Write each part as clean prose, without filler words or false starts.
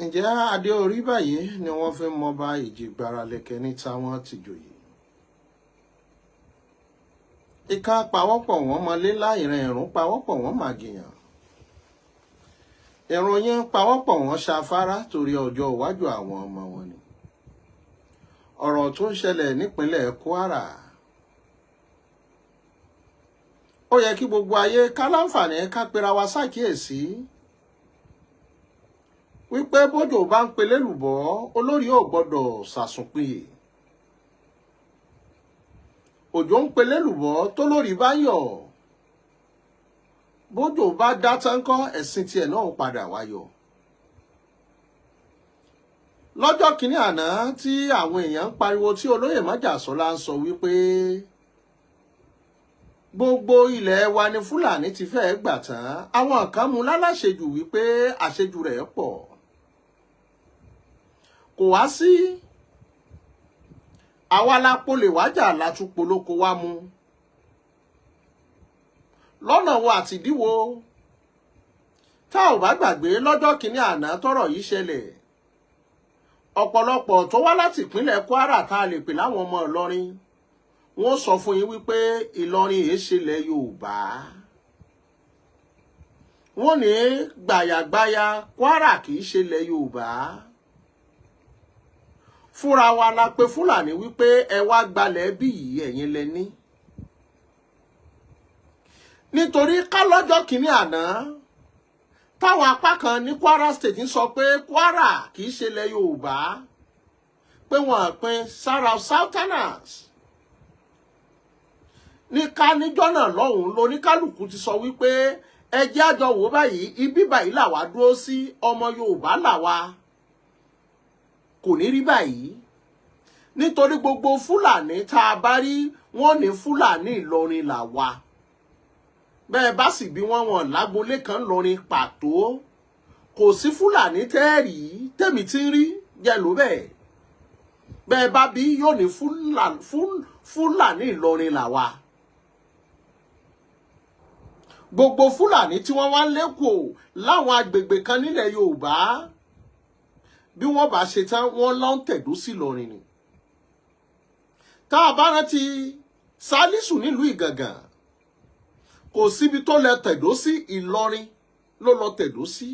Ǹjẹ́ adé orí báyìí ni wọ́n fi ń mọba ìjìgbara lẹ̀kẹ̀ ní táwọn tìjòyè. Ìka pawọ́pọ̀ wọ́n mọlé láìran, ẹ̀rún pawọ́pọ̀ wọ́n màgìyàn. Ìròyìn pawọ́pọ̀ wọ́n ṣafárá torí ọjọ́ iwájú àwọn ọmọ wọn ni. Ọ̀rọ̀ tó ń ṣẹlẹ̀ nípínlẹ̀ Kwara, ó yẹ kí gbogbo ayé ká láǹfààní ká pera wa ṣàkíyèsí wípé bójò bá ń pelé lùbọ́, olórí ò gbọ́dọ̀ ṣàsùnpìyè. Òjò ń pelé lùbọ́ tó lórí bá yọ̀, bójò bá dá tánkọ́, ẹ̀sìn tiẹ̀ náà ó padà wáyọ̀. Lọ́jọ́ kìíní àná tí àwọn èèyàn ń pariwo tí olóyè Májàsọ́lá ń sọ wípé gbogbo ilẹ̀ wa ni Fúlàní ti fẹ́ gbà tán, àwọn kan mú láláṣejù wípé àṣejù rẹ̀ pọ̀. Kò wá sí àwa la polè wájà látúpolóko wá mú lọ́nà wo àtìdíwo. Tá ò bá gbàgbé, lọ́jọ́ kìíní àná tọ́rọ̀ yìí ṣẹlẹ̀, ọ̀pọ̀lọpọ̀ tó wá láti ìpínlẹ̀ Kwara tá a lè pè láwọn ọmọ Ìlọrin, wọ́n sọ fún yín wípé Ìlọrin èé ṣẹlẹ̀ Yorùbá. Wọ́n ní gbàyàgbàyà Kwara kì í ṣẹlẹ̀ Yorùbá. Fúnra wa la pe Fúlàní wípé ẹ wá gbalẹ̀ bí yìí, ẹ̀yin lẹ ní. Nítorí ká lọ́jọ́ kìíní àná táwọn apá kan ní Kwara State ń sọ pé Kwara kì í ṣẹlẹ̀ Yorùbá, pé wọ́n pín sára Southerners ní ká níjọ́ náà lọ́hùn-ún, lóníkálùkù ti sọ wípé ẹ jẹ́ àjọ wò báyìí, ibi báyìí làwa dúró sí, ọmọ Yorùbá làwa, kò ní rí báyìí. Nítorí gbogbo Fúlàní tá a bá rí, wọ́n ní Fúlàní Ìlọrin làwa. Bẹ́ẹ̀ bá sì bí wọ́n, wọn lágbolé kan lọrin pàtó. Kò sí Fúlàní tẹ́ẹ̀rí tèmi tí ń rí jẹ́ ló bẹ́ẹ̀. Bẹ́ẹ̀ bá bí, yóò ní Fúlàní Ìlọrin làwa. Gbogbo Fúlàní tí wọ́n wá ń lẹ́kọ̀ọ́ láwọn agbègbè kan nílẹ̀ Yorùbá, bí wọ́n bá ṣe tán, wọ́n lọ ń tẹ̀dó sí Ìlọrin ni. Tá a bá rántí Sálísù nílùú Ìgàngàn, kò síbi tó lọ tẹ̀dó sí, Ìlọrin ló lọ tẹ̀dó sí.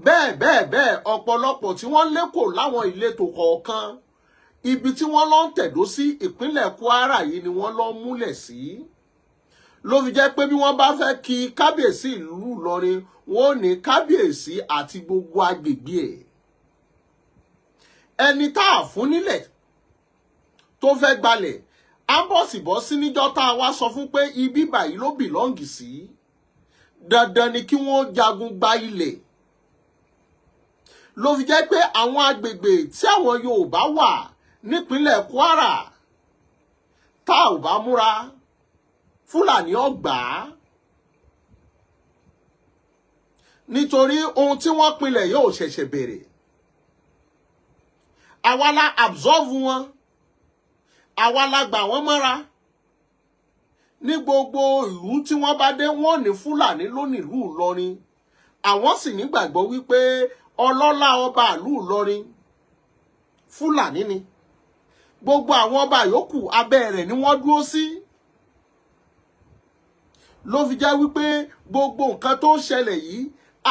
Bẹ́ẹ̀ bẹ́ẹ̀ bẹ́ẹ̀, ọ̀pọ̀lọpọ̀ tí wọ́n lẹ́kọ̀ọ́ láwọn ìletò kọ̀ọ̀kan, ibi tí wọ́n lọ ń tẹ̀dó sí, ìpínlẹ̀ Kwara yìí ni wọ́n lọ múlẹ̀ sí. Ló fi jẹ́ pé bí wọ́n bá fẹ́ kí kábíyèsí ìlú Ìlọrin, wọ́n ò ní kábíyèsí àti gbogbo agbègbè ẹ̀. Ẹni tá a fún nílẹ̀ tó fẹ́ gbalẹ̀ á bọ̀ sí bọ́ sí níjọ́ tá a wá sọ fún pé ibi báyìí ló belong sí, dandan ni kí wọ́n jagun gba ilẹ̀. Ló fi jẹ́ pé àwọn agbègbè tí àwọn Yorùbá wà nípínlẹ̀ Kwara, tá ò bá múra, Fúlàní ọgbà, nítorí ohun tí wọ́n pinlẹ̀ yóò ṣẹ̀ṣẹ̀ bẹ̀rẹ̀. Àwa la absorb wọn, àwa la gbà wọ́n mọ́ra. Ní gbogbo ìlú tí wọ́n bá dé, wọ́n ní Fúlàní lónìí ìlú Ìlọrin. Àwọn sì nígbàgbọ́ wípé ọlọ́lá ọba ìlú Ìlọrin Fúlàní ni. Gbogbo àwọn ọba yòókù, abẹ́ rẹ̀ ni wọ́n dúró sí. Ló fi jẹ́ wípé gbogbo nǹkan tó ń ṣẹlẹ̀ yìí,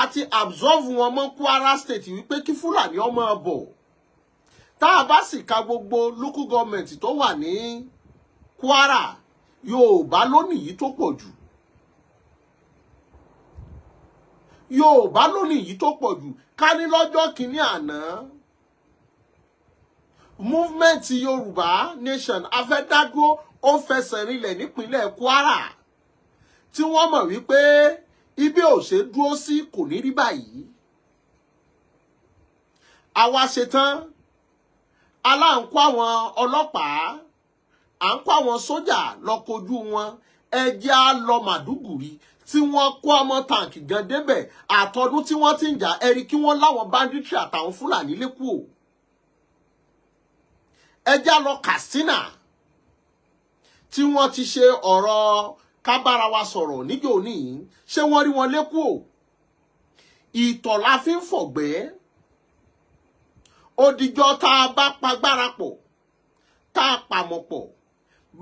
àti absorb wọn mọ́ Kwara State wípé kí Fúlàní ọmọ bọ̀. Tá a bá sì ka gbogbo local government tó wà ní Kwara, Yorùbá lónìí yìí tó pọ̀ jù. Yorùbá lónìí yìí tó pọ̀ jù. Ká ní lọ́jọ́ kìíní àná movement Yorùbá Nation afẹ́dádúró ó fẹsẹ̀ rinlẹ̀ nípínlẹ̀ Kwara, tí wọ́n mọ̀ wípé ibi ò ṣe dúró sí, kò ní rí báyìí. Àwa ṣetán, aláǹkó àwọn ọlọ́pàá, à ń kó àwọn sójà lọ kojú wọn. Ẹjẹ́ á lọ Màdúgùrí tí wọ́n kó ọmọ tàǹkì gan débẹ̀ àtọdún tí wọ́n ti ń jà, ẹ̀rí kí wọ́n láwọn banditry àtàwọn Fúlàní lẹ́kọ̀ọ́. Ẹjẹ́ á lọ Katsina tí wọ́n ti ṣe ọ̀rọ̀ ká bára wa sọ̀rọ̀ níjò ní, ṣé wọ́n rí wọn lẹ́kọ̀ọ́? Ìtọ̀ la fi ń fọ̀gbẹ́. Òdìjọ́ tá a bá pagbára pọ̀, tá a pàmọ̀ pọ̀,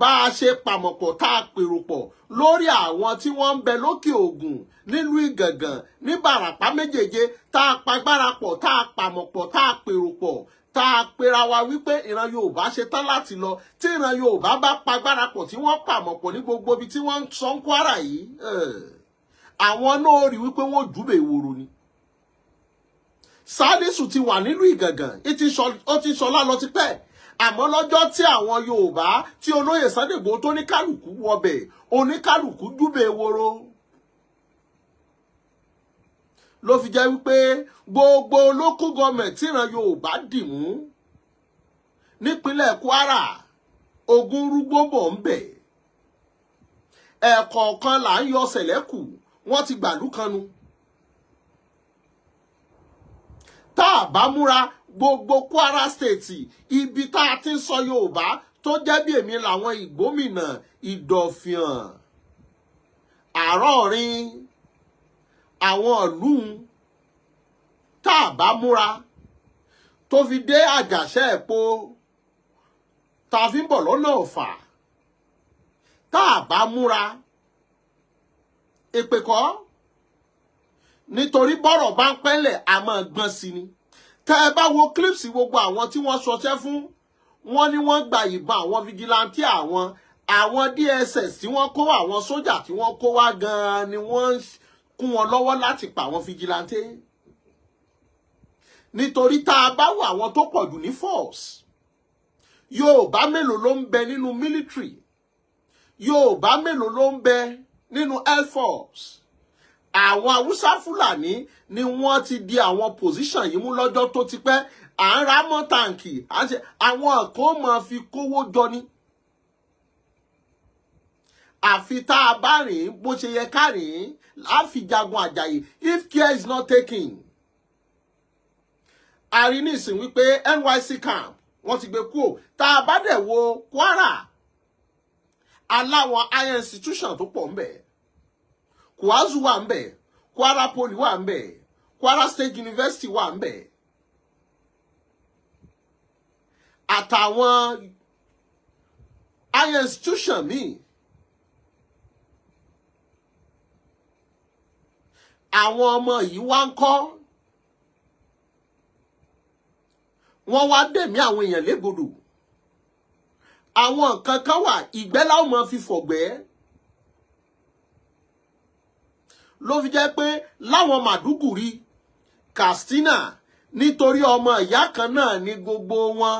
bá a ṣe pàmọ̀ pọ̀, tá a pèrò pọ̀ lórí àwọn tí wọ́n ń bẹ lókè Ògùn, nílùú Ìgàngàn, ní Bàràpá méjèèje, tá a pagbára pọ̀, tá a pàmọ̀ pọ̀, tá a pèrò pọ̀, tá a pera wa wípé ìran Yorùbá ṣe tán láti lọ. Tí ìran Yorùbá bá pagbára pọ̀, tí wọ́n pàmọ̀ pọ̀ ní gbogbo ibi tí wọ́n ń sọ ń Kwara yìí, àwọn náà rí wípé wọ́n júbẹ̀ ìwòrò ni. Sálísù ti wà nílùú Ìgàngàn, ó ti sọlá lọ tipẹ́. Àmọ́ lọ́jọ́ tí àwọn Yorùbá tí olóyè Sunday Igboho tó ní kálukú wọbẹ̀, oníkálukú júbẹ̀ eworo, ló fi jẹ́ wípé gbogbo local government tí ìran Yorùbá dì mú nípínlẹ̀ Kwara, ogun rúgbó bọ̀ ń bẹ̀. Ẹ̀ẹ̀kọ̀ọ̀kan là ń yọ sẹ̀lẹ́kù, wọ́n ti gbàlú kanu. Tá a bá múra, gbogbo Kwara State, ibi tá a ti ń sọ Yorùbá, tó jẹ́ bí èmi làwọn Ìgbómìnà, Ìdọ̀fìàn, Àárọ̀rin, àwọn ìlú, tá a bá múra, tó fi dé Àjàṣẹ́ Ẹ̀pọ̀, tá a fi ń bọ̀ lọ́nà Ọ̀fà, tá a bá múra, èpè kọ́, nítorí bọ́rọ̀ bá ń pẹ́lẹ̀, a máa gbọ́n sí ni. Tẹ́ ẹ bá wo clips gbogbo àwọn tí wọ́n ṣọṣẹ́ fún wọ́n ní wọ́n gba ìbọn àwọn vigilante, àwọn DSS tí wọ́n kó, àwọn sójà tí wọ́n kó wá gan-an ni wọ́n kún wọn lọ́wọ́ láti pa àwọn vigilante. Nítorí tá a bá wo àwọn tó pọ̀ jù ní force, Yorùbá mélòó ló ń bẹ nínú military? Yorùbá mélòó ló ń bẹ nínú air force? Àwọn Haúsá Fúlàní ni wọ́n ti di àwọn position yìí mú lọ́jọ́ tó ti pẹ́. À ń ra mọ́ tàǹkì, à ń ṣe àwọn kan máa fi kówó jọ ni. Àfi tá a bá rìn bó ṣe yẹ ká rìn, á fi jagun àjàyè. If care is not taken, a rí nísìn wípé NYSC camp, wọ́n ti gbé kúrò. Tá a bá dẹ̀ wo Kwara, aláwọn higher institution tó pọ̀ ńbẹ̀. KWASU wà ńbẹ̀, Kwara Poly wà ńbẹ̀, Kwara State University wà ńbẹ̀, àtàwọn higher institution míì. Àwọn ọmọ yìí wá ń kọ́, wọ́n wá dẹ̀mí àwọn èèyàn légbodò. Àwọn nǹkan kan wà, ìgbẹ́ láwọn máa fi fọ̀gbẹ́. Ló fi jẹ́ pé láwọn Màdúgùrí, Katsina, nítorí ọmọ ìyá kan náà ní gbogbo wọn.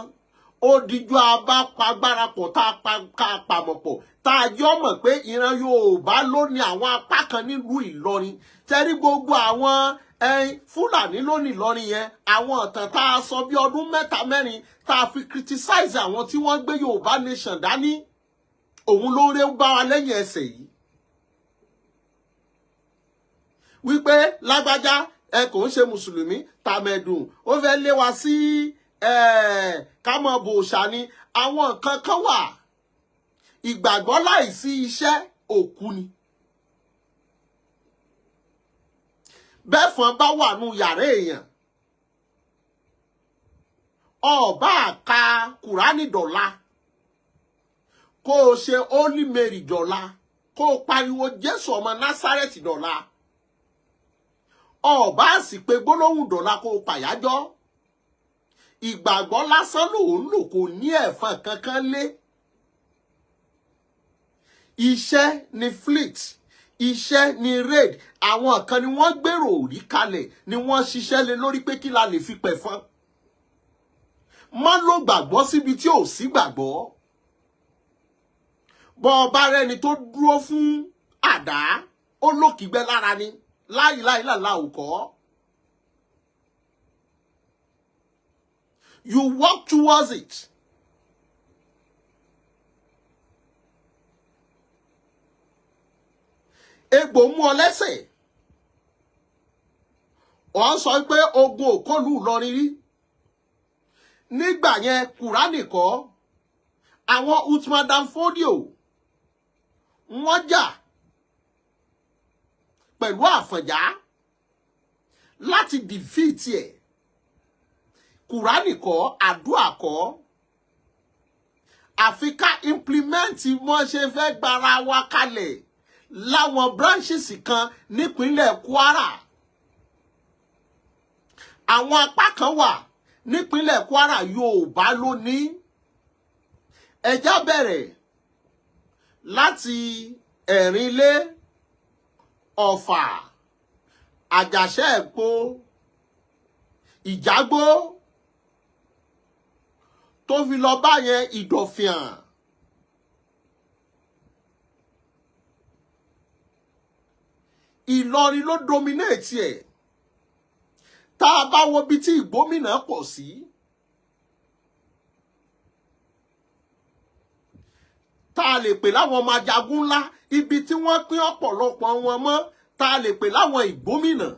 Ó dijú abá pagbára pọ̀, tá a pàmọ̀ pọ̀, tá a jọ mọ̀ pé ìran Yorùbá ló ní àwọn apá kan nílùú Ìlọrin. Tẹ́rí gbogbo àwọn ẹyin Fúlàní ló ní Ìlọrin yẹn, àwọn ọ̀tàn tá a sọ bí ọdún mẹ́ta mẹ́rin, tá a fi criticize àwọn tí wọ́n gbé Yorùbá nation dání, òun ló rẹ́ bá wa lẹ́yìn ẹsẹ̀ yìí wípé lágbájá ẹ kò ń ṣe mùsùlùmí, tàmẹ̀dùn ó fẹ́ lé wa sí ká mọ̀ bòòṣà ni. Àwọn nǹkan kan wà, ìgbàgbọ́ láìsí iṣẹ́, òkú ni. Bẹ́fọn bá wà nù yàrá èèyàn, ọba ka Kùránì dọ̀la, kó o ṣe Holy Mary dọ̀la, kó o pariwo Jésù ọmọ Násárẹ́tì dọ̀la, ọba sì pé gbólóhùn dọ̀la, kó o pàyájọ́, ìgbàgbọ́ lásán lòun lò, kò ní ẹ̀fọn kankan lé. Iṣẹ́ ni fleet, iṣẹ́ ni raid. Àwọn kan ni wọ́n gbèrò rí kalẹ̀, ni wọ́n ṣiṣẹ́ lé lórí pé kí la lè fi pẹ̀fọn. Má ló gbàgbọ́ síbi tí ò sí gbàgbọ́. Bọ́ ọba rẹni tó dúró fún àdá, ó lókìgbẹ́ lára ni láìláìláìlá òkọ́. You walk towards it. Egbò mú ọ lẹ́sẹ̀, ọ̀ ń sọ pé ogun òkòlù Ìlọrin rí nígbà yẹn. Kùránì kọ́, àwọn Uthman Dan Fodio wọ́n jà pẹ̀lú Àfọ̀njá. Láti defeat ẹ̀, Kùránì kọ́, àdúà kọ́, àfi ká implement wọ́n ṣe fẹ́ gbára wa kalẹ̀ láwọn branches kan nípínlẹ̀ Kwara. Àwọn apá kan wà nípínlẹ̀ Kwara, Yorùbá ló ní. Ẹjá bẹ̀rẹ̀ láti Ẹ̀rínlé, Ọ̀fà, Àjàṣẹ́ Ẹ̀pó, Ìjágbó, tó fi lọ báyẹn Ìdọ̀fìàn. Ìlọrin ló dominate ẹ̀. Tá a bá wo bí tí ìgbómìnà pọ̀ sí, tá a lè pè láwọn ọmọ ajagun ńlá, ibi tí wọ́n pín ọ̀pọ̀lọpọ̀ wọn mọ́, tá a lè pè láwọn ìgbómìnà,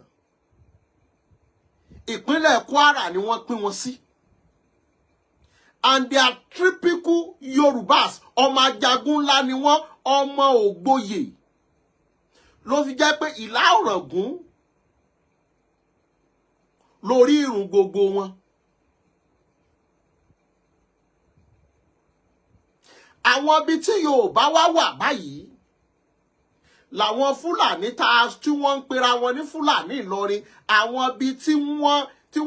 ìpínlẹ̀ Kwara ni wọ́n pín wọn sí. And they are typical Yorùbás. Ọmọ ajagun ńlá ni wọ́n, ọmọ ògboyè. Ló fi jẹ́ pé Ìlà Ọ̀ràngún lórí irun gbogbo wọn. Àwọn ibi tí Yorùbá wá wà báyìí làwọn Fúlàní tá a tí wọ́n ń pera wọn ní Fúlàní Ìlọrin, àwọn ibi tí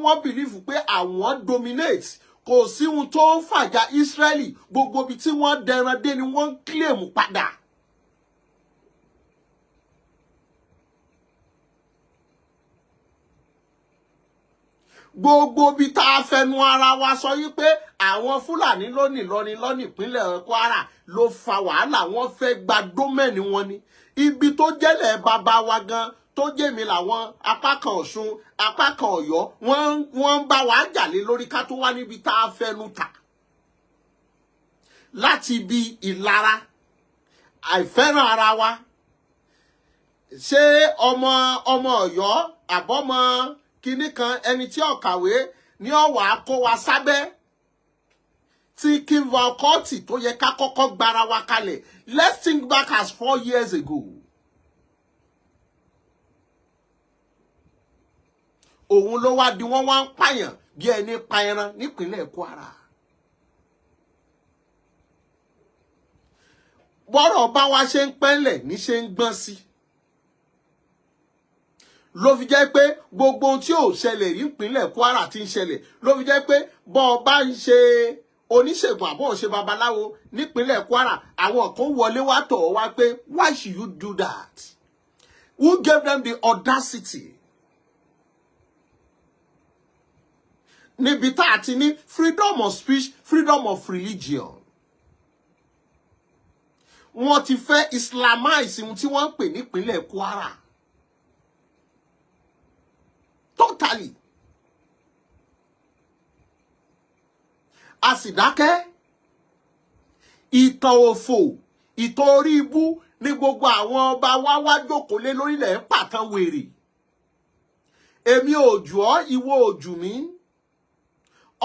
wọ́n believe pé àwọn dominate. Kò sí ohun tó ń fàjà Ísírẹ́lì. Gbogbo ibi tí wọ́n dẹran dé ni wọ́n ń claim padà. Gbogbo ibi tá a fẹnu ara wa sọ yí pé àwọn Fúlàní lónìí lọ́ni lọ́nìí ìpínlẹ̀ Kwara ló fa wàhálà. Wọ́n fẹ́ gba domain wọn ni. Ibi tó jẹ́lẹ̀ bàbá wa gan, tó jẹ́mi làwọn apá kan Ọ̀ṣun, apá kan Ọ̀yọ́, wọ́n ń bá wa jà lé lórí, ká tó wá níbi tá a fẹnu tà láti ibi ìlara, àìfẹ́ràn ara wa. Ṣé ọmọ Ọ̀yọ́ àbọ́mọ kinní kan, ẹni tí ó kàwé ní ọ̀wà kó wa sábẹ́ tí King Valcourt tó yẹ ká kọ́kọ́ gbára wa kalẹ̀? Let's think back as 4 years ago. Òun ló wá di wọ́n wá ń pààyàn bí ẹni pa ẹran nípínlẹ̀ Kwara. Bọ́rọ̀ bá wa ṣe ń pẹ́lẹ̀ ní ṣe ń gbọ́n sí, ló fi jẹ́ pé gbogbo ohun tí ò ṣẹlẹ̀ rí ìpínlẹ̀ Kwara ti ń ṣẹlẹ̀. Ló fi jẹ́ pé bọ́ ọ bá ń ṣe oníṣègùn àbọ̀ ṣe babaláwo nípínlẹ̀ Kwara, àwọn kan wọlé wá tọ̀ ọ́ wá pé, "Why should you do that? Who gave them the audacity?" Níbi tá a ti ní freedom of speech, freedom of religion, wọ́n ti fẹ́ islamize ohun tí wọ́n ń pè nípínlẹ̀ Kwara totally. A sì dákẹ́. Ìtàn òfò, ìtàn orí ibú ní gbogbo àwọn ọba wa wá jókòó lé lórílẹ̀ ń pàtàn wèrè. Èmi ò jù ọ́, ìwọ ò jù mí.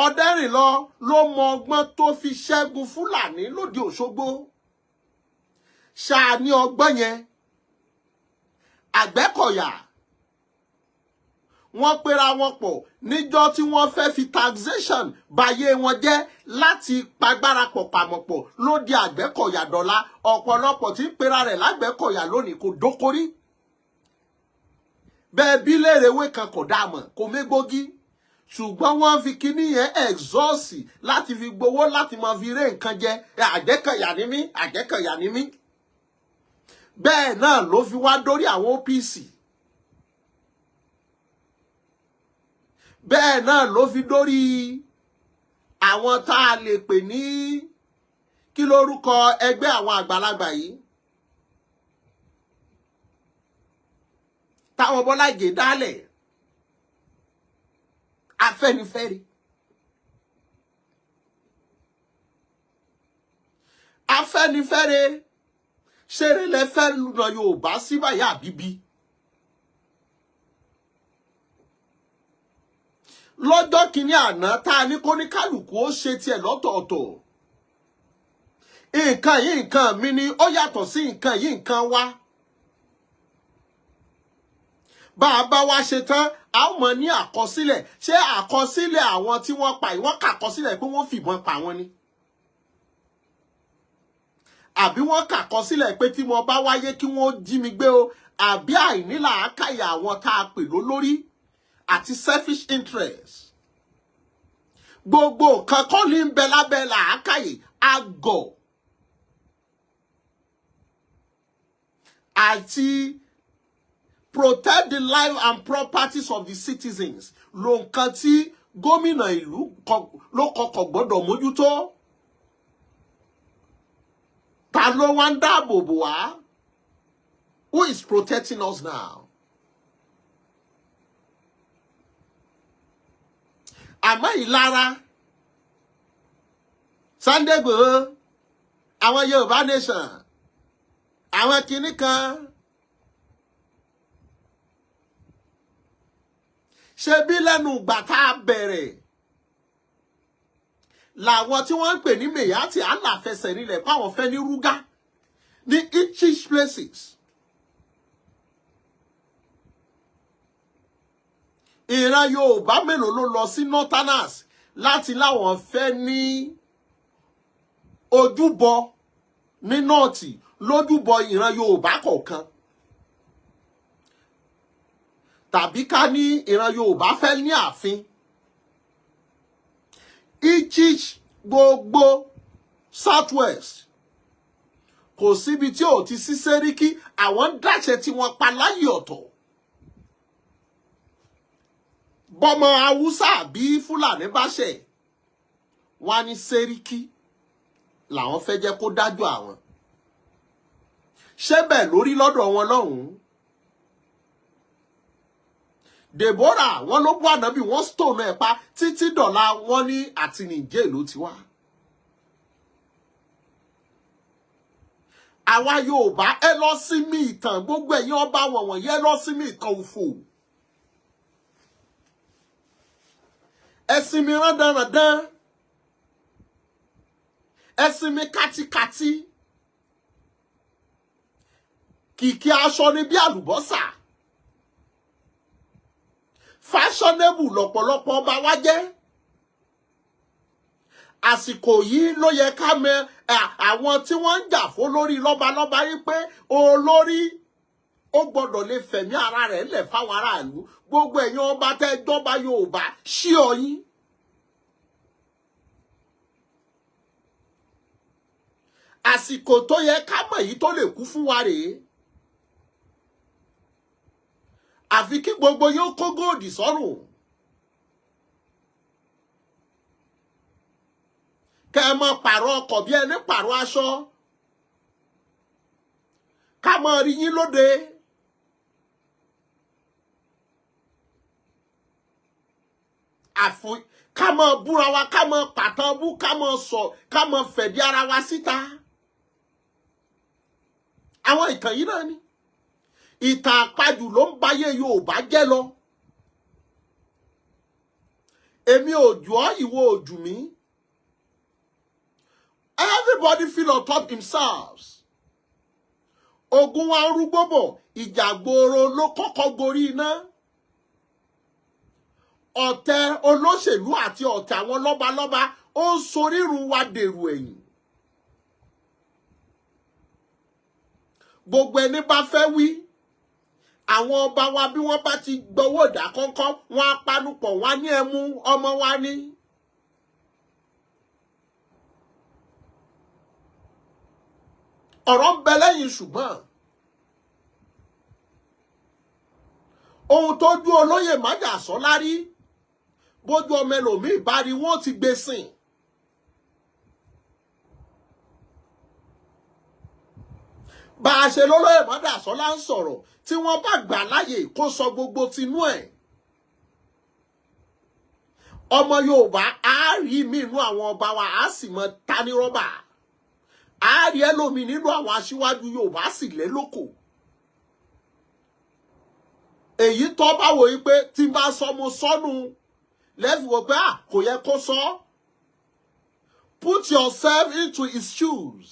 Ọ̀dẹ́rìnlọ ló mọ ọgbọ́n tó fi ṣẹ́gun Fúlàní lóde Òṣogbo. Ṣáà ní ọgbọ́n yẹn. Àgbẹ̀kọ̀yà, wọ́n pera wọn pọ̀ níjọ́ tí wọ́n fẹ́ fi taxation bayé wọn jẹ́ láti pagbára pọ̀ pàmọ̀pọ̀ ló di Àgbẹ̀kọ̀yà dọ̀la. Ọ̀pọ̀lọpọ̀ tí ń pera rẹ̀ lágbẹ̀kọ̀yà lónìí kò dókorí bẹ́ẹ̀. Bí léèrè ewé kan kò dáa mọ̀, kò mégbógí, ṣùgbọ́n wọ́n fi kíní yẹn exhaust láti fi gbowó, láti máa fi ré nǹkan jẹ. Àgbẹ̀kọ̀yà ni mí, Àgbẹ̀kọ̀yà ni mí. Bẹ́ẹ̀ náà ló fi wá dórí àwọn OPC, bẹ́ẹ̀ náà ló fi dórí àwọn tá a lè pè ní, kí lórúkọ ẹgbẹ́ àwọn àgbàlagbà yìí táwọn Bọ́lá Ìgè dálẹ̀, Afẹ́nifẹ́re. Afẹ́nifẹ́re ṣeré lẹ fẹ́ lùnà Yorùbá sí báyà bíbí. Lọ́jọ́ kìíní àná tá a ní kó ní kálukú ó ṣe tiẹ̀ lọ́tọ̀ọ̀tọ̀, nǹkan yìí nǹkan mi ni, ó yàtọ̀ sí nǹkan yìí nǹkan wa. Bá a bá wá ṣe tán, a ó mọ ní àkọsílẹ̀. Ṣé àkọsílẹ̀ àwọn tí wọ́n pa yìí, wọ́n kàkọsílẹ̀ pé wọ́n fìbọn pa wọ́n ni, àbí wọ́n kàkọsílẹ̀ pé tí mo bá wáyé kí wọ́n jí mi gbé o? Àbí àìnílàákàyè àwọn tá a pè lólórí àti selfish interest? Gbogbo nǹkan kọ́ ní ń bẹ lábẹ́ làákàyè. Àgọ̀ àti protect the life and properties of the citizens ló nǹkan tí gómìnà ìlú ló kọ́kọ́ gbọ́dọ̀ mójútó. Ta ló wá ń dáàbò bò wá? Who is protecting us now? Àmọ́ ìlara Sunday Igboho, àwọn Yorùbá nation, àwọn kinní kan, ṣe bí lẹ́nu ìgbà tá a bẹ̀rẹ̀ làwọn tí wọ́n ń pè ní Miyetti Allah fẹsẹ̀ nílẹ̀ páwọn fẹ́ ní rúgá ní each places. Ìran Yorùbá mélòó ló lọ sí northerners láti láwọn fẹ́ ní ojúbọ ní nọ́ọ̀tì, lójúbọ ìran Yorùbá kọ̀ọ̀kan, tàbí ká ní ìran Yorùbá fẹ́ ní ààfin? Each gbogbo Southwest, kò síbi tí ò ti sí sẹ́ríkì. Àwọn ń dáṣẹ tí wọ́n pa láyé ọ̀tọ̀. Bọ́mọ Haúsá àbí Fúlàní bá ṣẹ̀, wọ́n á ní sẹ́ríkì làwọn fẹ́ jẹ́ kó dájọ́ àwọn. Ṣé bẹ́ẹ̀ lórí lọ́dọ̀ wọn lọ́hùn-ún? Deborah, wọ́n ló bú ànábì, wọ́n stone ẹ̀ pa. Títí dọ̀la, wọ́n ní àti Nìjẹ́ ló ti wá. Àwa Yorùbá, ẹ lọ sí mi ìtàn. Gbogbo ẹ̀yin ọba wọ̀nwọ̀nyí, ẹ lọ sí mi ìtàn òfò. Ẹ sinmi rándanràndán, ẹ sinmi kátíkátí. Kìkì aṣọ ni bí àlùbọ́sà, fashionable lọ̀pọ̀lọpọ̀ ọba wa jẹ́. Àsìkò yìí ló yẹ ká mọ àwọn tí wọ́n ń jà fún lórí lọ́balọ́ba yìí pé olórí ó gbọ́dọ̀ lè fẹ̀mí ara rẹ̀ lẹ̀ fáwọn aráàlú. Gbogbo ẹ̀yin ọba tẹ́ jọba Yorùbá, ṣí ọyín. Àsìkò tó yẹ ká mọ̀ yìí tó lè kú fún wa rèé. Àfi kí gbogbo yóò kó góòdì sọ́rùn, kẹ́ ẹ mọ pààrọ̀ ọkọ̀ bí ẹni pààrọ̀ aṣọ, ká mọ rí yín lóde. Àfi ká mọ búra wa, ká mọ pàtàn bú, ká mọ sọ, ká mọ fẹ̀dí ara wa síta. Àwọn ìtàn yìí náà ni ìtàn àpajù ló ń báyé Yorùbá jẹ́ lọ. Èmi ò jù ọ́, ìwọ ò jù mí. Everybody feel on top themselves. Ogun wa ń rúgbó bọ̀, ìjà gbòòrò ló kọ́kọ́ gorí iná. Ọ̀tẹ̀ olóṣèlú àti ọ̀tẹ̀ àwọn lọ́balọ́ba ó ń sorírun wa dèrò ẹ̀yìn. Gbogbo ẹni bá fẹ́ wí, àwọn ọba wa, bí wọ́n bá ti gbowó ìdá kọ́ńkọ́, wọ́n á panupọ̀, wọ́n á ní ẹmu ọmọ wa ní. Ọ̀rọ̀ ń bẹ lẹ́yìn, ṣùgbọ́n ohun tó jú olóyè Májàsọ́lá rí, bójú ọmọ ẹlòmíì bá rí, wọ́n ti gbé sìn. Bá a ṣe lólóyè Májàsọ́lá ń sọ̀rọ̀, tí wọ́n bá gbà láàyè kó sọ gbogbo tinú ẹ̀, ọmọ Yorùbá á rí mi inú àwọn ọba wa, á sì mọ ta ní rọ́bà. Á rí ẹlòmíì nínú àwọn aṣíwájú Yorùbá, á sì lé lóko. Èyí tó bá wò yí pé tí n bá sọ mo sọnù lẹ́fì wò pé à kò yẹ kó sọ. Put yourself into his shoes.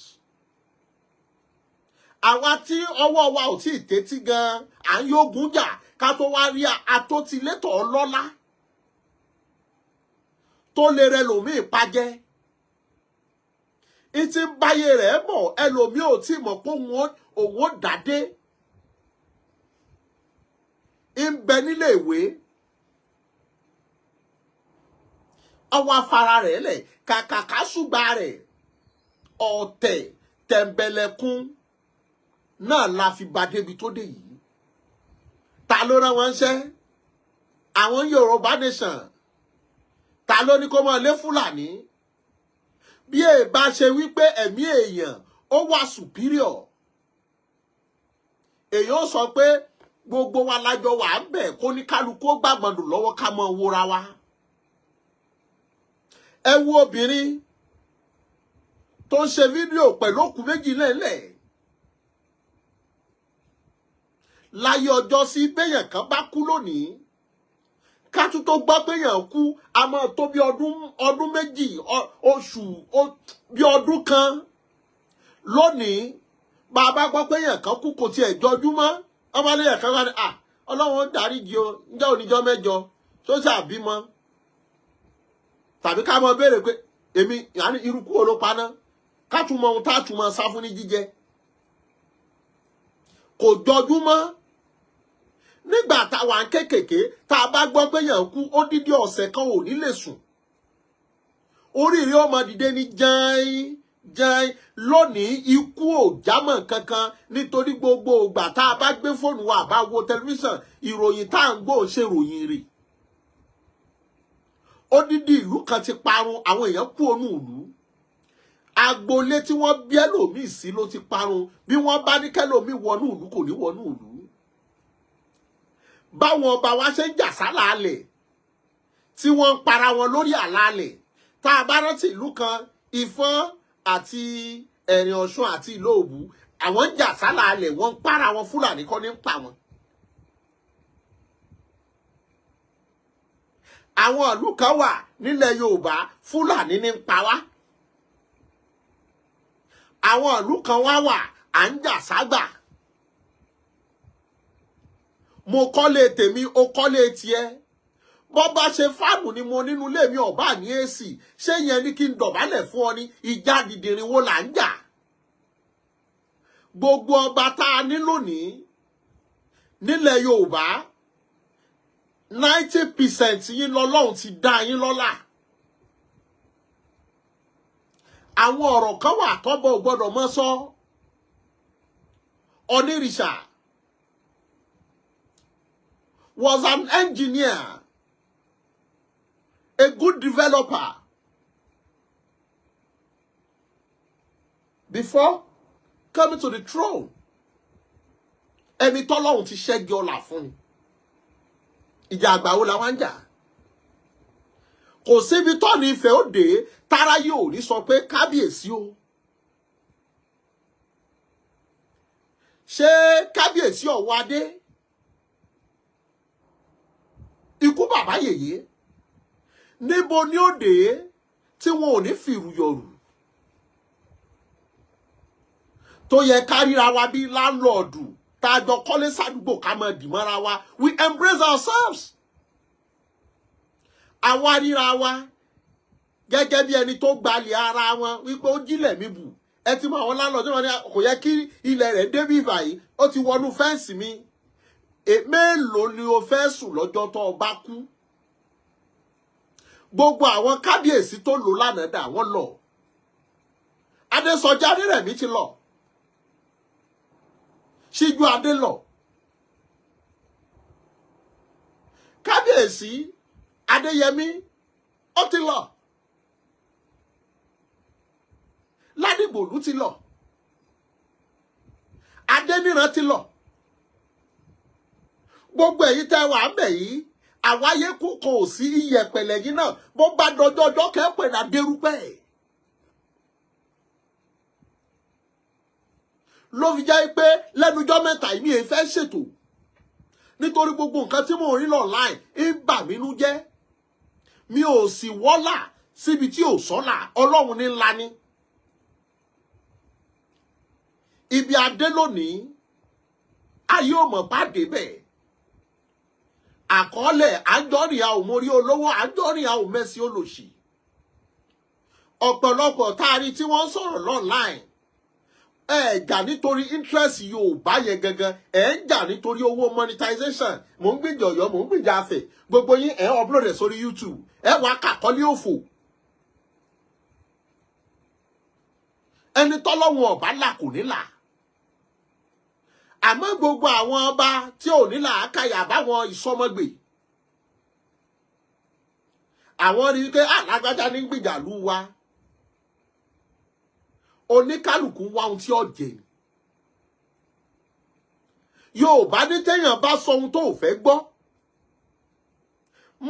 Àwa tí ọwọ́ wa ò tí ì tẹ́tí gan, à ń yógun jà. Ká tó wá rí atótilétọ̀ ọlọ́lá tó lè rẹ lòmíì pajẹ́. Ìtì ń báyé rẹ̀ bọ̀, ẹlòmíì ò tí mọ̀ pé òun ó dàdé. Ń bẹ nílé ìwé, ọwọ́ afárá rẹ̀ lẹ̀ kàkàkà ṣùgbà rẹ̀ ọ̀tẹ̀ tẹ̀m̀bẹ̀lẹ̀kún náà la fi ba débi tó dé yìí. Ta ló rán wọn ṣẹ́? Àwọn Yorùbá Nation. Ta ló ní kó máa lé Fúlàní? Bí èè bá ṣe wípé ẹ̀mí èèyàn ó wà superior, èèyàn ó sọ pé gbogbo wa lájọ wà ń bẹ̀, kó ní kálukú ó gbàgbọ́dọ̀ lọ́wọ́ ká mọ́ wúra wa. Ẹ wo obìnrin tó ń ṣe fídíò pẹ̀lú òkú méjì lẹ́lẹ̀ láyé ọjọ́ sí. Béèyàn kan bá kú lónìí, ká tún tó gbọ́ péyàn kú, a máa tó bí ọdún 2, oṣù, bí ọdún kan. Lónìí, bàbá gbọ́ péyàn kan kú, kò tiẹ̀ jọjú mọ́. Ọba léyàn kan wá ní à Ọlọ́run dáríjì o, ǹjẹ́ oníjọ́ mẹ́jọ tó ṣàbímọ, tàbí ká mọ béèrè pé èmi irúkú wo ló paná, ká tún mọ ohun tá a tún mọ sá fún ní jíjẹ. Kò jọjú mọ́. Nígbà táwa ń kékèké, tá a bá gbọ́ pé yàn kú, ó dídí ọ̀sẹ̀ kan ò ní lè sùn, oríire ọmọ dìde ní jẹ́ẹ́n jẹ́ẹ́n. Lónìí, ikú ò jámọ́ kankan, nítorí gbogbo ìgbà tá a bá gbé fóònù wa, bá wo tẹlifíṣàn, ìròyìn tá à ń gbọ́ ṣe ròyìn rè. Odidi ìlú kan ti parun, àwọn èèyàn kú onú ìlú. Agboolé tí wọ́n bí ẹlòmíì sí ló ti parun. Bí wọ́n bá ní kẹlòmíì wọnú ìlú, kò ní wọnú ìlú. Báwọn ọba wa ṣe ń jà sálàálẹ̀, tí wọ́n ń para wọn lórí àlàálẹ̀. Tá a bá rántí ìlú kan, Ìfọ̀n àti Ẹ̀rìn Ọ̀ṣun àti ìlú Òwú, àwọn ń jà sálàálẹ̀, wọ́n ń para wọn. Fúlàní kọ́ ní ń pa wọn. Àwọn ìlú kan wà nílẹ̀ Yorùbá, Fúlàní ní ń pa wá. Àwọn ìlú kan wá wà, à ń jà ságbà. Mo kọ́lé tèmi, o kọ́lé tiẹ̀. Bọ́ bá ṣe fáànù ni mo nínú ilé mi, ọ̀bá ní èsì, ṣé yẹn ní kí n dọ̀bálẹ̀ fún ọ ní? Ìjà dìdìrín wo là ń jà? Gbogbo ọba tá a ní lónìí nílẹ̀ Yorùbá, 90% yín lọ́lọ́run ti dá yín lọ́lá. Àwọn ọ̀rọ̀ kan wà tọ́bọ̀ ò gbọ́dọ̀ mọ́ sọ. Onírìṣà was an engineer, a good developer before coming to the throne. Ẹni tọ́lọ́run ti ṣẹ́gi ọlà fún ni. Ìjà àgbà wo la wá ń jà? Kò síbi tọ́ni Ifẹ̀ ó dé tára yóò ní sọ pé kábíyèsí o. Ṣé kábíyèsí ọ̀wọ́ adé? Ikú bàbá yèyé. Níbo ni ó dé tí wọn ò ní fìrù yọ̀rù? Tó yẹ ká ríra wa bí láńlọ́ọ̀dù tá a jọ kọ́lé sádùúgbò, ká máa dì mọ́ra wa. We embrace ourselves. Àwa ríra wa gẹ́gẹ́ bí ẹni tó gbalẹ̀ ara wọn wípé ó jílẹ̀ mi bù. Ẹ ti mọ àwọn láńlọ́ọ̀dù wọn ni kò yẹ kí ilẹ̀ rẹ̀ débí báyìí, ó ti wọnú fẹ́ǹsì mi. Mélòó ni o fẹ́ sùn lọ́jọ́ tó o bá kú? Gbogbo àwọn kábíyèsí tó lò lánàá dà, wọ́n lọ. Adésọjí Adérẹ̀mí ti lọ. Síjú Adé lọ. Kábíyèsí Adéyẹmí ó ti lọ. Ládìgbòlú ti lọ. Adéníran ti lọ. Gbogbo èyí tẹ́ wà ń bẹ̀ yìí, àwáyé kú kò sí iyẹ̀pẹ̀lẹ̀ yìí náà, bó bá dọjọ́ ọjọ́ kẹ́pẹ̀ náà dérúpẹ́. Ló fi jẹ́ pé lẹ́nujọ́ mẹ́ta ìmí ẹ̀ fẹ́ ṣètò, nítorí gbogbo nǹkan tí mò ń rí online ń bà mí nú jẹ́. Mi ò sì wọ́là síbi tí ò sọ́là, Ọlọ́run ní ńlá ni. Ibi adé lónìí, ayé ò mọ̀ bá dé bẹ́ẹ̀. Àkọọ́lẹ̀ àjọrìn a ò mórí olówó, àjọrìn a ò mẹ́sì olòṣì. Ọ̀pọ̀lọpọ̀ táàrí tí wọ́n ń sọ̀rọ̀ online, ẹ jà nítorí interest Yorùbá yẹn gangan, ẹ ń jà nítorí owó monetization. Mò ń gbìjà Ọ̀yọ́, mò ń gbìjà Ifẹ̀, gbogbo yín ẹ upload ẹ sórí YouTube, ẹ wàá kàkọ́lé òfò. Ẹni tọ́lọ́wọ̀n ọ̀bá là kò ní là. Àmọ́ gbogbo àwọn ọba tí ò ní làákàyà báwọn ìsọmọgbè, àwọn rí i pé alágbájá ní gbìjà lù wá. Oníkálukú wá ohun tí ó jẹ. Yorùbá ní téèyàn bá sọ ohun tó ò fẹ́ gbọ́,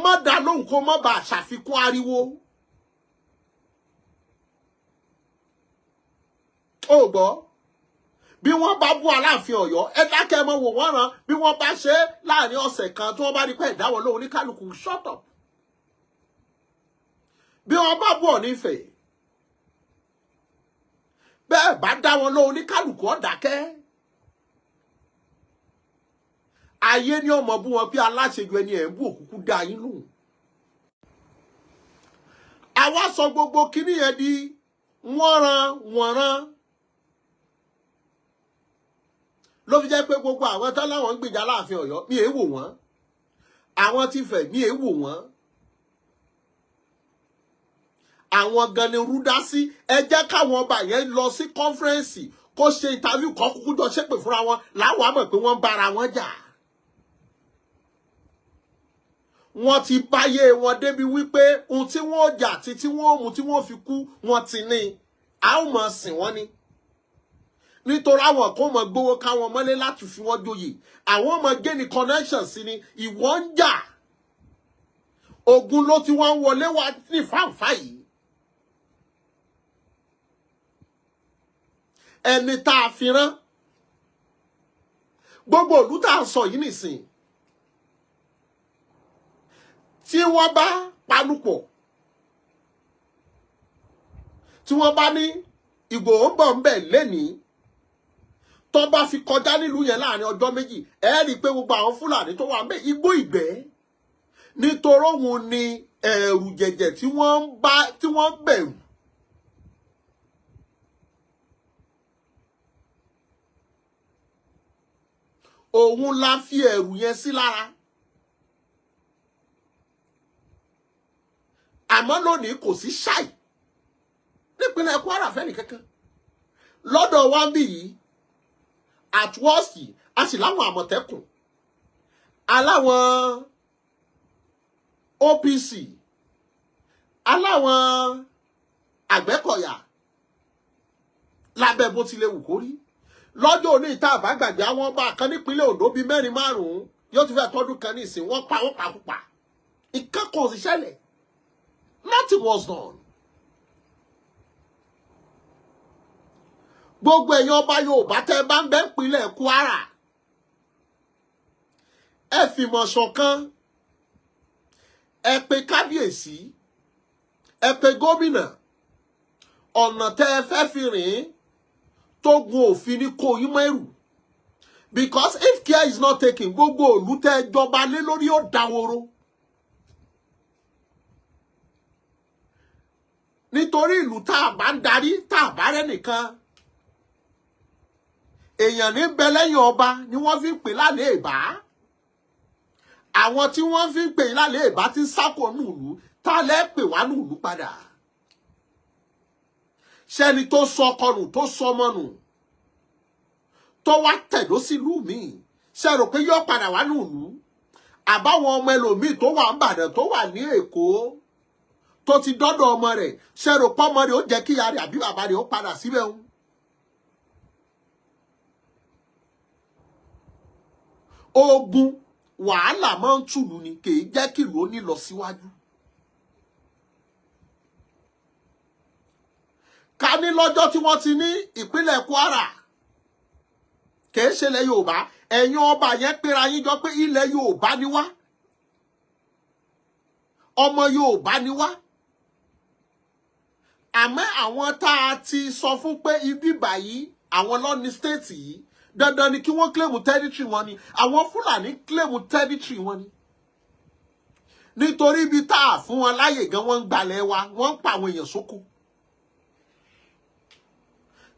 má dá lóhùn kó má bàa ṣàfikún ariwo. Ó gbọ́, bí wọ́n bá bú Aláàfin Ọ̀yọ́, ẹ dákẹ́ mọ́ wò wọ́n ràn. Bí wọ́n bá ṣe láàrin ọ̀sẹ̀ kan tí wọ́n bá rí pé ìdáwọ́ lóhùn, oníkálukú shut up. Bí wọ́n bá bú Ọọ̀ni Ifẹ̀, bẹ́ẹ̀ bá dá wọn lóhùn, oníkálukú ó dákẹ́. Ayé ní ọmọ bú wọn bí aláṣejù ẹni ẹ̀ ń bú òkúkú dá yín lóhùn. Àwa sọ gbogbo kíní yẹn di wọ́nran wọ̀nran. Ló fi jẹ́ pé gbogbo àwọn tán láwọn ń gbìjà Aláàfin Ọ̀yọ́, mi èé wò wọ́n. Àwọn tí Ifẹ̀, mi èé wò wọ́n. Àwọn gan ni rúdá sí. Ẹ jẹ́ káwọn ọba yẹn lọ sí kọ́nfẹ́rẹ́nsì kó ṣe interview kan, kúkú jọ ṣépè fúnra wọn láwọn àmọ̀ pé wọ́n ń bára wọn jà. Wọ́n ti báyé wọn débi wípé ohun tí wọ́n jà àti tí wọ́n mú tí wọ́n fi kú wọ́n ti ní. A ó mọ̀ sìn wọ́n ni. Nítorí àwọn kan mọ̀ gbowó káwọn mọ́lé láti fi wọ́n joyè. Àwọn ọmọ géni connection sí ni ìwọ ń jà. Ogun ló ti wọ́n ń wọlé wá ní fáǹfà yìí. Ẹni tá a fi rán gbogbo ìlú tá a sọ yìí nìsín, tí wọ́n bá panupọ̀, tí wọ́n bá ní Ìgbòho ń bọ̀ ń bẹ̀ lénìí, tó bá fi kọjá nílùú yẹn láàrin ọjọ́ méjì, ẹ rí i pé gbogbo àwọn Fúlàní tó wà ń bẹ̀ igbó ìgbẹ́, nítorí òun ni ẹ̀rù jẹ̀jẹ̀ tí wọ́n ń bá tí wọ́n ń bẹ̀rù. Òun la fi ẹ̀rù yẹn sí lára. Àmọ́ lónìí kò sí ṣáì nípínlẹ̀ Kwara fẹ́ni kankan. Lọ́dọ̀ wa ń bì yìí, at worst, a sì láwọn Àmọ̀tẹ́kùn, aláwọn OPC, aláwọn Àgbẹ̀kọ̀yà, lábẹ́ bó tilẹ̀ wù kó rí. Lọ́jọ́ òní ìta àbágbàgbé àwọn ọba kan nípínlẹ̀ Ondo bíi mẹ́rin márùn-ún yóò ti fẹ́ tọ́dún kan ní ìsìn, wọ́n pa wọ́n pakúpa. Ìkẹ́kọ̀ọ́ sì ṣẹlẹ̀. Nothing was done. Gbogbo ẹ̀yin ọba Yorùbá tẹ́ bá ń bẹ ìpínlẹ̀ Kwara, ẹ fìmọ̀ ṣọ̀kan, ẹ pe kábíyèsí, ẹ pe gómìnà, ọ̀nà tẹ́ ẹ fẹ́ fi rìn tó gun òfin ní kó yín mẹ́rù. Because if care is not taken, gbogbo ìlú tẹ́ ẹ jọba lé lórí ó dahoro. Nítorí ìlú tá a bá ń darí, tá a bá rẹ́ nìkan, èèyàn ní bẹ lẹ́yìn ọba ni wọ́n fi ń pè lálẹ́ ìbá. Àwọn tí wọ́n fi ń pè lálẹ́ ìbá ti ń sákò nùlú, tá lẹ́ pè wá nùlú padà. Ṣẹ́ni tó sọ ọkọ nù, tó sọ ọmọ nù, tó wá tẹ̀dó sílùú míì, ṣe rò pé yóò padà wá nùlú? Àbáwọn ọmọ ẹlòmíì tó wà ń Ìbàdàn, tó wà ní Èkó, tó ti dọ́dọ̀ ọmọ rẹ̀, ṣe rò pé ọmọ rẹ̀ ó jẹ́ kíyà rẹ̀ àbí bàbá rẹ̀ ó padà síbẹ̀ ń? Ogun wàhálà máa ń tùlù ni, kì í jẹ́ kí ìlú ó ní lọ síwájú. Ká ní lọ́jọ́ tí wọ́n ti ní ìpínlẹ̀ Kwara, kì í ṣe ilẹ̀ Yorùbá, ẹ̀yin ọba yẹn pera yín jọ pé ilẹ̀ Yorùbá ni wá, ọmọ Yorùbá ni wá. Àmọ́ àwọn tá a ti sọ fún pé ibi báyìí àwọn ló ní state yìí, dandan ni kí wọ́n claim territory wọn ni. Àwọn Fúlàní claim territory wọn ni. Nítorí ibi tá a fún wọn láyè gan, wọ́n ń gbalẹ̀ wa, wọ́n ń pa àwọn èèyàn sóko.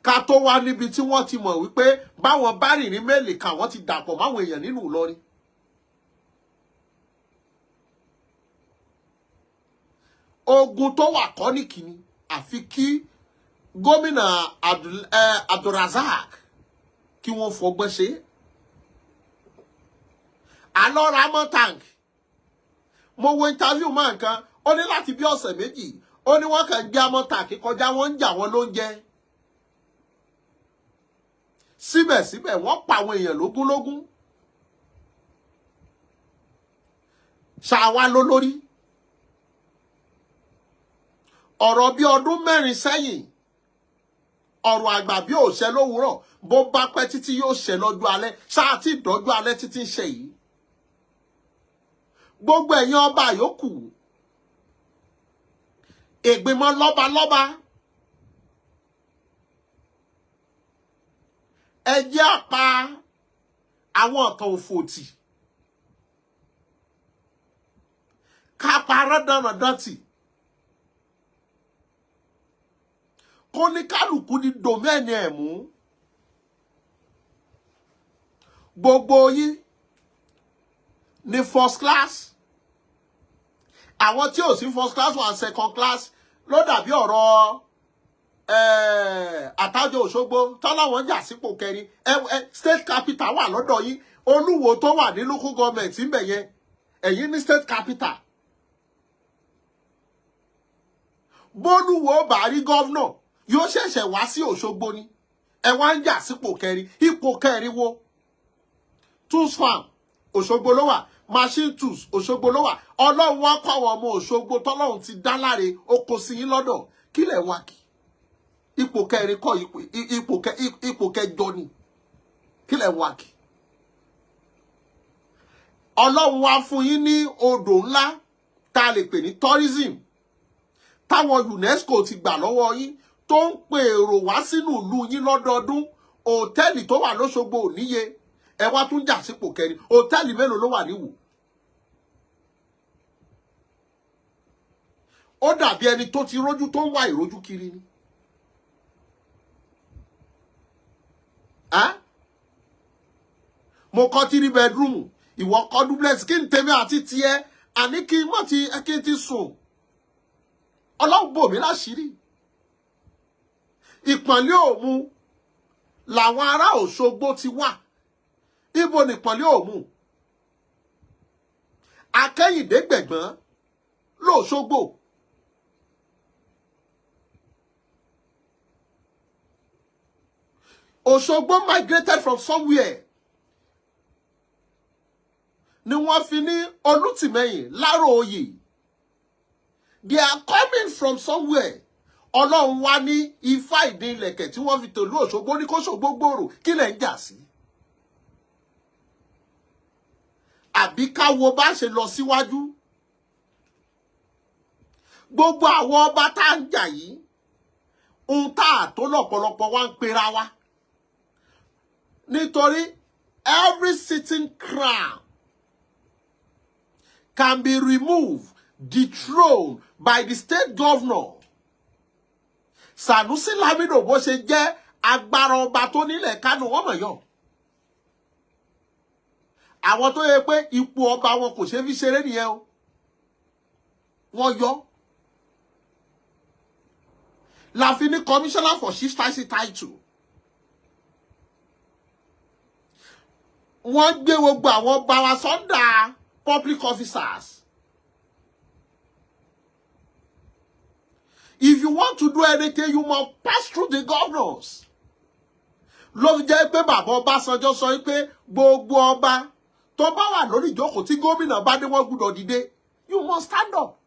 Ká tó wá níbi tí wọ́n ti mọ̀ wípé báwọn bá rìn ní mélòó kan, wọ́n ti dàpọ̀ máwọn èèyàn nínú Ìlọrin. Ogun tó wà kọ́ ní kìíní, àfi kí gómìnà Abdulrazak kí wọ́n fọgbọ́n ṣe. Alọ́ra mọ́ tank. Mo wo interview máa nǹkan, ó ní láti bí ọ̀sẹ̀ 2, ó ní wọ́n kàn gbé amọ́ tank kọjá, wọ́n ń jà wọ́n lóúnjẹ. Síbẹ̀síbẹ̀ wọ́n pa àwọn èèyàn lógúnlógún. Ṣàwa ló lórí. Ọ̀rọ̀ bí ọdún 4 sẹ́yìn, ọ̀rọ̀ àgbà bí ò ṣẹ lówùúrọ̀, bó bá pẹ́ títí yóò ṣẹ lọ́jọ́ alẹ́, ṣáà tí ìdọ́jú alẹ́ títí ń ṣe yìí. Gbogbo ẹ̀yin ọba yòókù, ìgbìmọ̀ lọ́balọ́ba, ẹ jẹ́ á pa àwọn ọ̀tàn òfò tì, ká pa rọ́dànrọ̀dàn tì, kó ní kálukú ní dòmẹ́ẹ̀nì ẹ̀ mú. Gbogbo yín ní first class, àwọn tí ò sí first class wà second class ló dàbí ọ̀rọ̀ Àtàjọ Òṣogbo tọ́láwọn jà sípò kẹrin. State capital wà lọ́dọ̀ yín, Olúwo tó wà ní local government ńbẹ̀ yẹn, ẹ̀yin ní state capital. Bólúwo bá rí gọ́vnọ̀ yóò ṣẹ̀ṣẹ̀ wá sí Òṣogbo ni, ẹ wá ń jà sípò kẹrin. Ipò kẹrin wo? Tools farm Òṣogbo ló wà, machine tools Òṣogbo ló wà. Ọlọ́run wá kọ́ àwọn ọmọ Òṣogbo tọ́lọ́run ti dá láre, ó kó sí yín lọ́dọ̀. Kí lẹ̀ wá kí? Ipò kẹrin kọ́, ipò kẹjọ ni. Kí lẹ̀ wá kí? Ọlọ́run wá fún yín ní odò ńlá tá a lè pè ní tourism, táwọn UNESCO ti gbà lọ́wọ́ yín, tó ń pè èrò wá sínú ìlú yín lọ́dọọdún. Òtẹ́ẹ̀lì tó wà lóṣogbo ò níye, ẹ wá tún jà sípò kẹrin. Òtẹ́ẹ̀lì mélòó ló wà níwò? Ó dàbí ẹni tó ti rójú tó ń wá ìrójú kiri ni. Mo kọ́ 3 bedroom, ìwọ kọ́ duplex, kí n tèmi àti tiẹ̀, àní kí n mọ̀ ti kí n ti sùn. Ọlọ́run bò mí láṣìírí. Ìpọ̀nlé Òmu làwọn ará Òṣogbo ti wà. Ibo nìpọ̀nlé Òmu? Akẹ́yìndé gbẹ̀gbọ́n lóṣogbo. Òṣogbo migrated from somewhere. Ni wọ́n fi ní Olútìmẹ́yìn Láròoyè. They are coming from somewhere. Ọlọ́run wá ní ifá ìdí ilẹ̀kẹ̀ tí wọ́n fi tòlú Òṣogbo ní kó Ṣògbó gbòòrò. Kí lẹ̀ ń jà sí? Àbí ká wo bá ṣe lọ síwájú? Gbogbo àwọn ọba tá ń jà yìí, ohun tá a tó lọ́pọ̀lọpọ̀ wá ń pera wa. Nítorí every sitting crown can be removed, dethroned by the state governor. Sanusi Lamido bó ṣe jẹ́ agbára ọba tó nílẹ̀ Kánò, wọ́n mọ̀ yọ. Àwọn tó yẹ pé ipò ọba wọn kò ṣe fi ṣeré nìyẹn o. Wọ́n yọ. La fi ní commissioner for chieftaincy title. Wọ́n gbé gbogbo àwọn ọba wa sọ́ndà public officers. If you want to do anything, you must pass through the governors. Ló fi jẹ́ pé bàbá Ọbásanjọ́ sọ pé gbogbo ọba tó bá wà lórí ìjókòó tí gómìnà bá dé, wọ́n gbúdọ̀ dìde. You must stand up.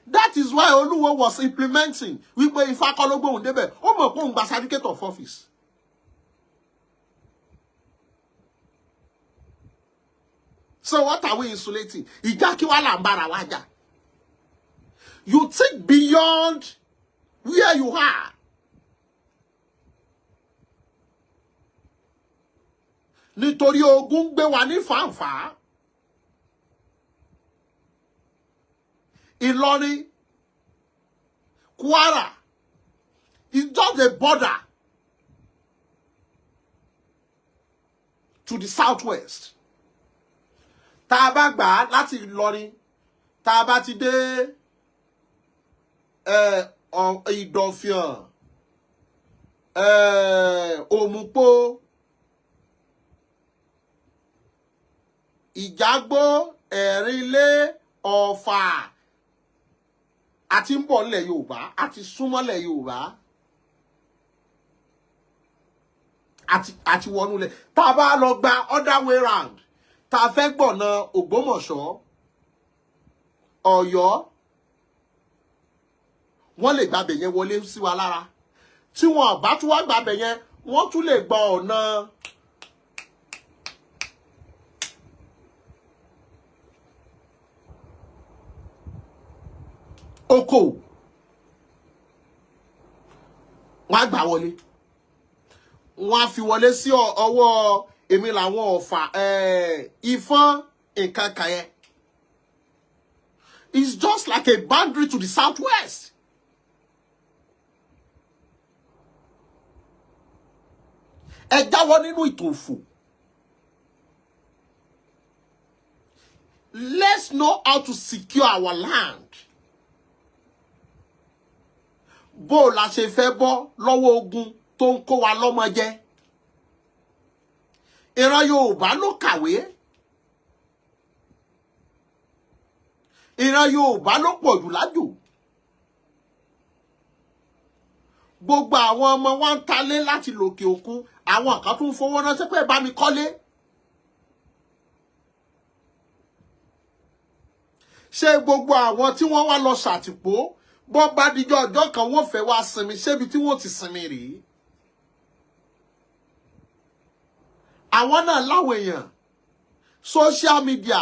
That is why Olúwo was implementing wípé Ifá kọ́ ló gbóhùn débẹ̀, ó mọ̀ pé òun gba certificate of office. So what are we insulating? Ìjà kí wá là ń bára wa jà. You think beyond where you are. Nítorí ogun ń gbé wa ní fàǹfà. Ìlọrin, Kwara is just a border to the southwest. Tá a bá gbà á láti Ìlọrin, tá a bá ti dé Ìdọ̀fìàn, Òmùpó, Ìjágbó, Ẹ̀rínlé, Ọ̀fà, àti ń bọ̀ nílẹ̀ Yorùbá, àti súnmọ́lẹ̀ Yorùbá, àti wọnú lẹ̀. Tá a bá lọ gba other way round, tá a fẹ́ gbọ̀nà Ògbómọ̀ṣọ́, Ọ̀yọ́, wọ́n lè gbàbẹ̀ yẹn wọlé sí wa lára. Tí wọn bá tún wá gbàbẹ̀ yẹn, wọ́n tún lè gba ọ̀nà oko, wọ́n á gbà wọlé, wọ́n á fi wọlé sí ọwọ́ èmi làwọn Ọ̀fà, Ìfọ́n, nǹkan kan yẹn. It's just like a boundary to the southwest. Ẹ jáwọ́ nínú ìtòfò. Let's know how to secure our land. Bó la ṣe fẹ́ bọ́ lọ́wọ́ ogun tó ń kó wa lọ́mọ jẹ? Ìran Yorùbá ló kàwé, ìran Yorùbá ló pọ̀ jù lájò. Gbogbo àwọn ọmọ wa ń talé láti lòkè òkun, àwọn kan tún fowó ránṣẹ́ pé bá mi kọ́lé. Ṣé gbogbo àwọn tí wọ́n wá lọ ṣàtìpó, bọ́ bá dijọ́ ọjọ́ kan wọ́n fẹ́ wá sinmi, ṣébi tí wọ́n ti sinmi rèé? Àwọn náà láwọn èèyàn social media,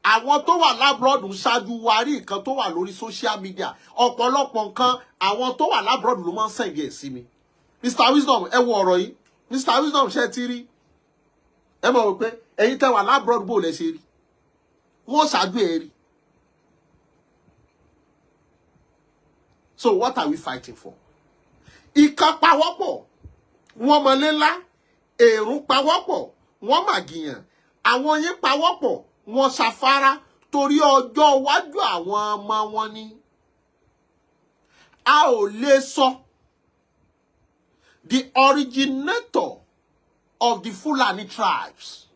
àwọn tó wà l'abroad ṣáájú wa rí nǹkan tó wà lórí social media. Ọ̀pọ̀lọpọ̀ nǹkan, àwọn tó wà l'abroad ló máa ń send ẹ̀ sí mi. "Mr Wisdom, ẹ wo ọ̀rọ̀ yìí. Mr Wisdom, ṣe ti rí?" Ẹ mọ̀ wípé ẹ̀yin tẹ́ wà l'abroad, bò lẹ ṣe rí, wọ́n ṣáájú ẹ̀ rí. So what are we fighting for? Ìkan pawọ́pọ̀, wọ́n mọ̀lé ńlá, èrún pawọ́pọ̀, wọ́n màgìyàn, àwọn yín pawọ́pọ̀, wọ́n ṣàfárá torí ọjọ́ iwájú àwọn ọmọ wọn ni. A ò lè sọ the originator of the Fulani tribes.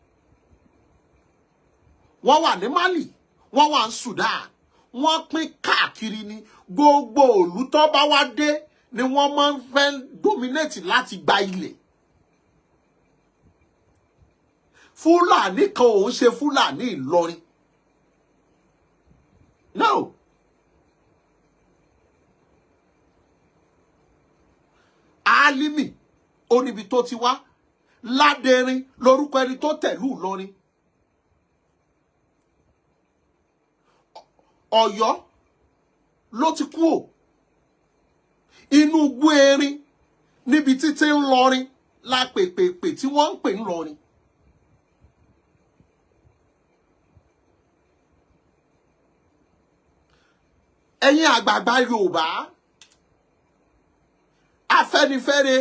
Wọ́n wà ní Mali, wọ́n wà ní Sudan, wọ́n pín káàkiri ní gbogbo ìlú. Tó bá wá dé ni wọ́n máa ń fẹ́ dominate láti gba ilẹ̀. Fúlàní kan òun ṣe Fúlàní Ìlọrin, no. Álímì ó níbi tó ti wá. Ládẹrin lórúkọ ẹni tó tẹ̀lú Ìlọrin. Ọ̀yọ́ ló ti kú ò inú igbó erin níbi títí ń lọrin la pèpèpè tí wọ́n ń pè ń lọrin. Ẹ̀yin àgbààgbà Yorùbá, Afẹ́nifẹ́re,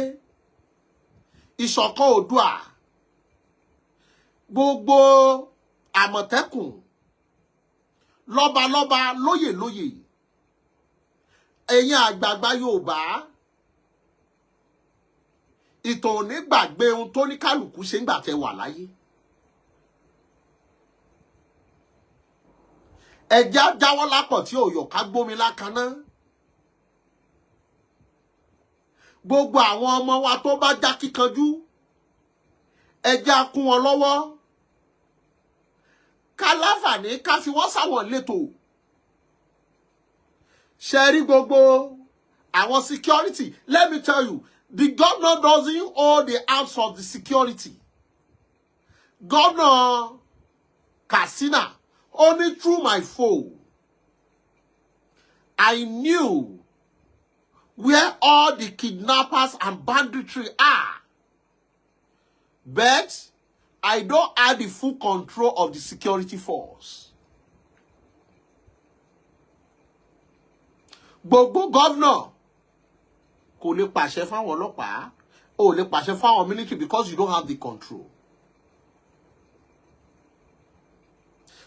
Ìṣọ̀kan Oòduà, gbogbo Àmọ̀tẹ́kùn, lọ́balọ́ba, lóyè lóyè, ẹ̀yin àgbààgbà Yorùbá, ìtàn ò ní gbàgbé ohun tó ní kálukú ṣe ń gbà tẹ́ wà láyé. Ẹ̀já jáwọ́ lápọ̀ tí òyò ká gbómi lákaná. Gbogbo àwọn ọmọ wa tó bá já kíkanjú, ẹ̀já kún wọn lọ́wọ́, ká láǹfààní ká fi wọ́n sáwọn létò. Ṣe rí gbogbo àwọn security, let me tell you, the governor doesn't hold the arms of the security. Governor Katsina only, "Through my phone I knew where all the kidnappers and banditry are, but I don't have the full control of the security force. Gbogbo governor kò lè pàṣẹ fáwọn ọlọ́pàá, ò lè pàṣẹ fáwọn military because you don't have the control.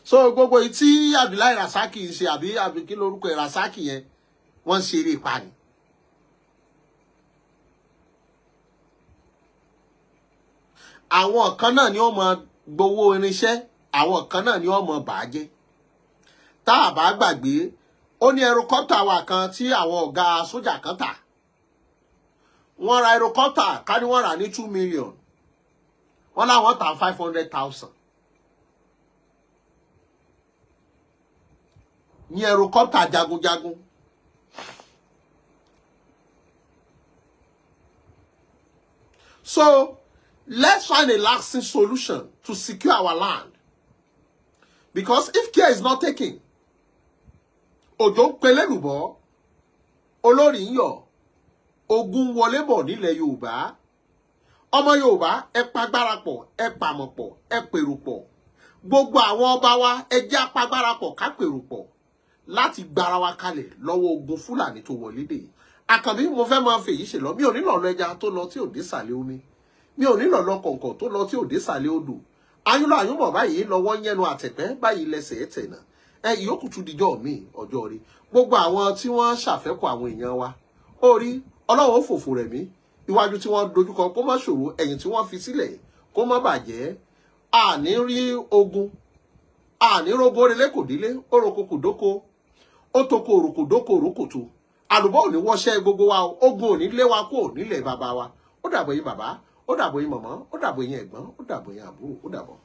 So gbogbo èyí tí Abdullahi Rasaki ń ṣe, àbí kí lorúkọ ẹ̀, Rasaki yẹn, wọ́n ń ṣeré ipa ni. Àwọn kan náà ni wọ́n máa gbowó irinṣẹ́, àwọn kan náà ni wọ́n máa bàájẹ́. Tá a bá gbàgbé, ó ní ẹrokọ́tà wa kan tí àwọn ọ̀gá sójà kan tà. Wọ́n ra ẹrokọ́tà ká ní wọ́n rà ní 2 million. Wọ́n láwọn tà 500,000. Ní ẹrokọ́tà jagunjagun. So let's find a lasting solution to secure our land. Because if care is not taken, òjò ń pelélùbọ́, olórí ń yọ̀, ogun wọlé bọ̀ nílẹ̀ Yorùbá. Ọmọ Yorùbá, ẹ pagbára pọ̀, ẹ pàmọ̀ pọ̀, ẹ pèrò pọ̀. Gbogbo àwọn ọba wa, ẹ jẹ́ apagbára pọ̀ ká pèrò pọ̀ láti gbára wa kalẹ̀ lọ́wọ́ ogun Fúlàní tó wọlé dé. Àkànbí, mo fẹ́ máa fèyí ṣe lọ. Mi ò nílò ọ̀nà ẹja tó lọ tí ò dé sàlẹ̀ omi. Mi ò nílò ọ̀nà kọ̀ǹkọ̀ tó lọ tí ò dé sàlẹ̀ odò. Ayúlọ àyúnbọ̀ báyìí lọ́wọ́ yẹnu àtẹ̀pẹ́ báyìí lẹ́sẹ̀ ẹ̀ tẹ̀nà. Ẹ ìyókù tún dijọ́ mi ọjọ́ rí. Gbogbo àwọn tí wọ́n ṣàfẹ́kù àwọn èèyàn wa. Ó rí Ọlọ́run ó fòfò rẹ̀ mí. Iwájú tí wọ́n dojúkọ kó má ṣòro, ẹ̀yìn tí wọ́n fi sílẹ̀ kó má bàjẹ́. Àní rí ogun. Àní rogo relé kò délé, oroko kò dóko. Ó toko òròkò dóko òrókòtò. Àlùbọ́ ò ní wọ́ṣẹ́ gbogbo wa o. Ogun ò ní lé wa kúrò nílẹ̀ bàbá wa. Ó dàbọ̀ yín bàbá, ó dàbọ̀ yín màmá, ó dàbọ̀ yín ẹ̀gbọ́n, ó dàbọ̀ yín àbúrò, ó dàbọ̀.